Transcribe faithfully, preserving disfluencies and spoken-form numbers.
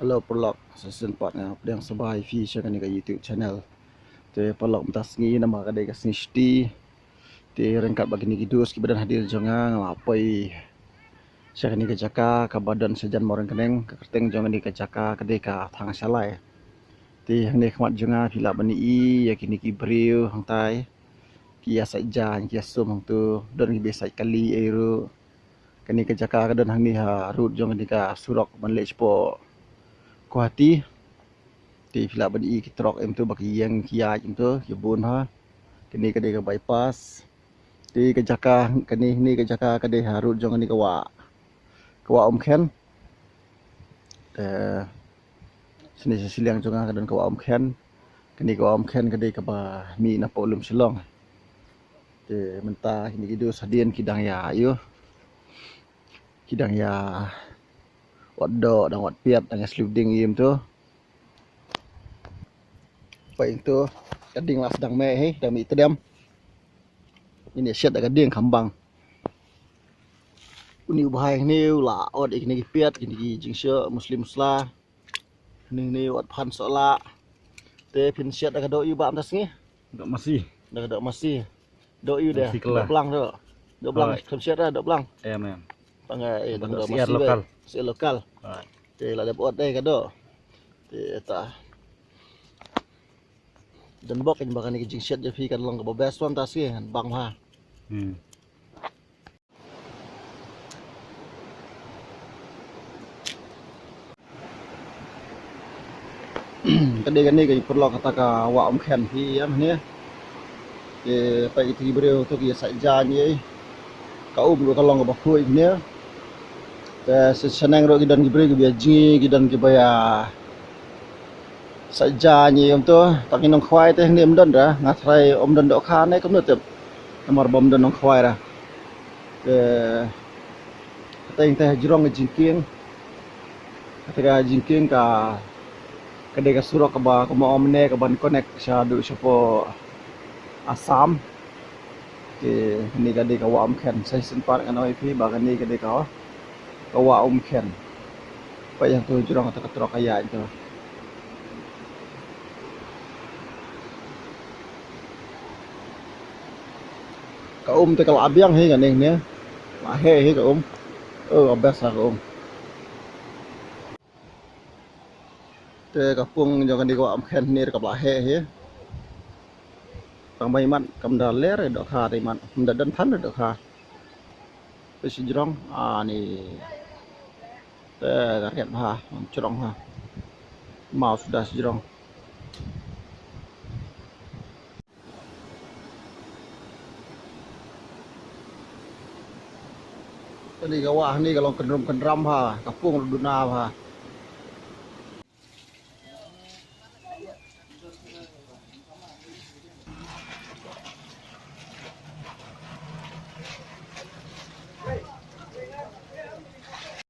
Hello paralok, sa shisien pat nga pdiang sngewbha ïa phi sha kane ka YouTube channel. Te paralok, mynta sngi namar ka dei ka sngi Shiti. Te ryngkat bad kine ki dos kiba don hadien jong nga, nga la poi sha kane ka jaka kaba don sha jan Mawryngkneng. Ka kyrteng jong kane ka jaka ka dei ka Thang Shalai. Te hangne khmat jong nga phi lah ban ïohi ïa kine ki briew hangtai ki ïa sait jaiñ, ki ïa sum hangto, don kiba sait kali ei ruh. Kane ka jaka ka don hangne ha road jong kane ka surok ban leit shapoh Guwahati. Te phi lah ban ïohi ki trok em to, ba ki ïeng ki ïaid em to, ki bun ha. Kane ka dei ka bypass. Te ka jaka kane, kane ka jaka ka dei ha road jong kane ka wah, ka wah Umkhen. Te shane sha shiliang jong nga ka don ka wah Umkhen. Kane ka wah Umkhen ka dei kaba mih napoh lum Shillong. Te mynta kine ki dos hadien ki dang ïa ïoh, ki dang ïa wad doh, dang wad piat, dang ïa sliew ding ïa em to. Peit to, ka ding la sdang meh hi, dang mih tdem. Ine shet da ka ding kham bang. Une u bhai hangne u la wad ïa kine ki piat, kine ki jingshoh musli musla. Hangne hangne wad phan soh lah. Te phin shet da ka doh ïa u ba mynta sngi. Doh masi. Da ka doh masi. Doh ïa u de. Masi kylla. Doh blang doh. Doh blang. Hooid. Phin shet da doh blang. Em em. Tang eh, eh, doh masi, syiar lokal. Syiar lokal. Hooid. Te la dep wad de ka doh. Te ta. Don bok in ba kane ka jingshet jong phi kan long kaba best one ta sngi, bang ha. Hmm. Ka dei kane ka paralok kata ka wah Umkhen phi ïa mane. Te peit kita ki briew to ki ïa sait jaiñ ei. Ka um ruh ka long kaba khuid mane. Te sha shaneng ruh ki don ki briew kiba ïa jngi, ki don kiba ïa sait jaiñ ei em to. Tang ki nongkhwai te hangne ym don ra, nga tharai ym don dohkha ne kumno tip. Namar ba ym don nongkhwai ra. Te kata ïa te ha jrong ka jingkieng. Kata ka jingkieng ka, ka dei ka surok kaba, kaba ym ne kaban connect shaduh shapoh Assam. Te kane ka dei ka wah Umkhen, sa shisien pat ngan ong ïa phi ba kane ka dei ka, ka wah Umkhen. Peit hangto jrong kata ka trok ka ïaid to. Ka um te ka la biang hi kane ne. La heh hi ka um. Oh, ka best la ka um. Te ka pung jong kane ka wah Umkhen ne ka la heh hi. Tang ba imat kam da ler dohkha te imat. Kam da don than dohkha. Te shi jrong ani. Te ka riat bha, jrong ha. Mau suda shi jrong. Kane ka wah ne ka long kynrum kynram ha, ka pung ruh duna ha.